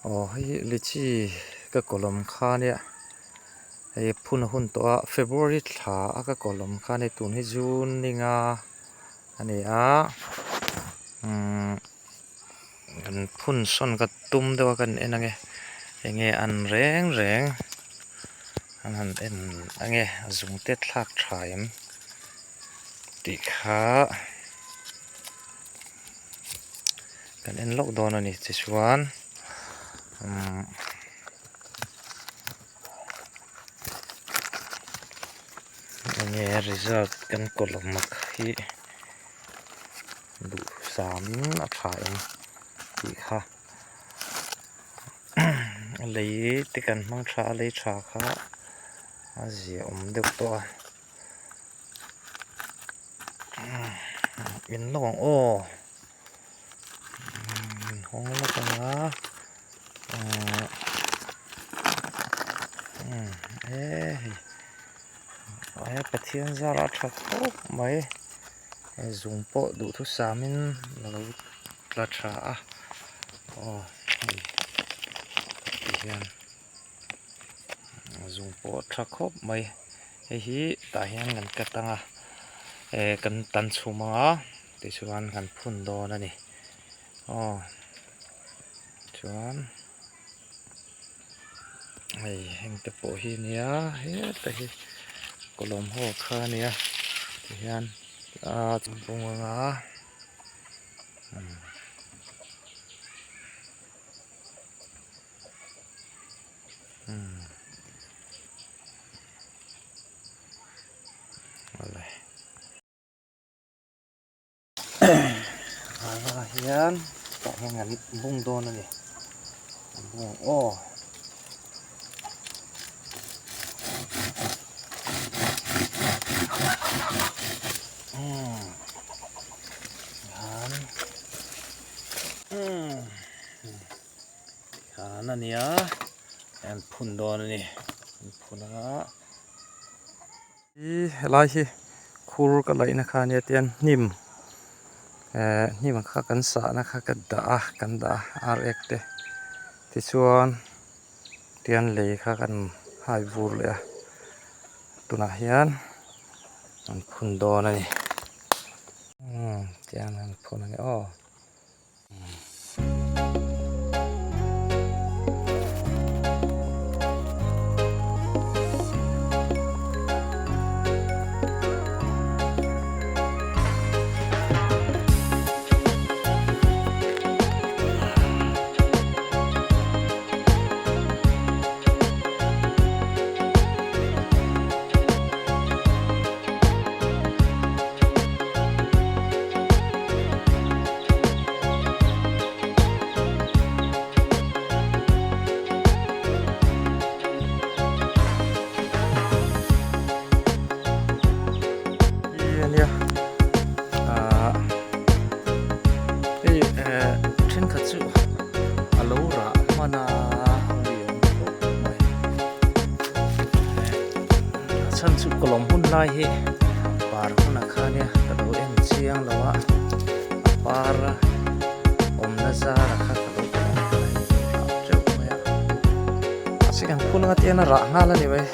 Aw hei lichi ka kawlawm kha nia hei phun a hun tawh a february thla a ka kawlawm kha nia tun hi june ni nga a ni a umm kan phun sawn ka tum deuh a kan en ange enge an reng reng an han en ange a zung te thlak tha em tih kha. Kan en lawk dawn a ni tichuan umm enge result kan kawlawm a hi duhsam in a tha em tih kha a lei te kan hmang tha a lei tha kha a ziaawm deuh tawh a. In lawk ang aw in hawng lawk ang a e hei he Pathian zarah a tha khawp mai hei zung pawh duhthusam in a lo tla tha a aw hei tihian. Zung pawh a tha khawp mai hei hi tah hian kan cut ang a eh kan tan chhum ang a tichuan kan phun dawn a ni aw chuan hei heng te pawh hi nia heta hi kawlawm ho kha a nia tihian a bung ang a. Ah hian tah hian an bung dawn a ni an bung ang aw. Tikhan a nia an phun dawn a ni an phun a i helai hi khur ka laihna kha ania tian hnim eh hnim kha kan sahna kha ka dah a kan dah a ar ek te tichuan tian lei kha kan hai vur leh a tunah hian an phun dawn a ni umm tian an phun a ni aw. Nia ah hei eh thenkhat chu a lo rah hman a lian khawp mai a chhan chu kawlawm hun lai hi par hunah khan nia ka lo en chiang lo a a par awmna zara kha ka lo kawlawm kha a rah teuh mai a mahse kan phun anga tian a rah nghal a ni mai.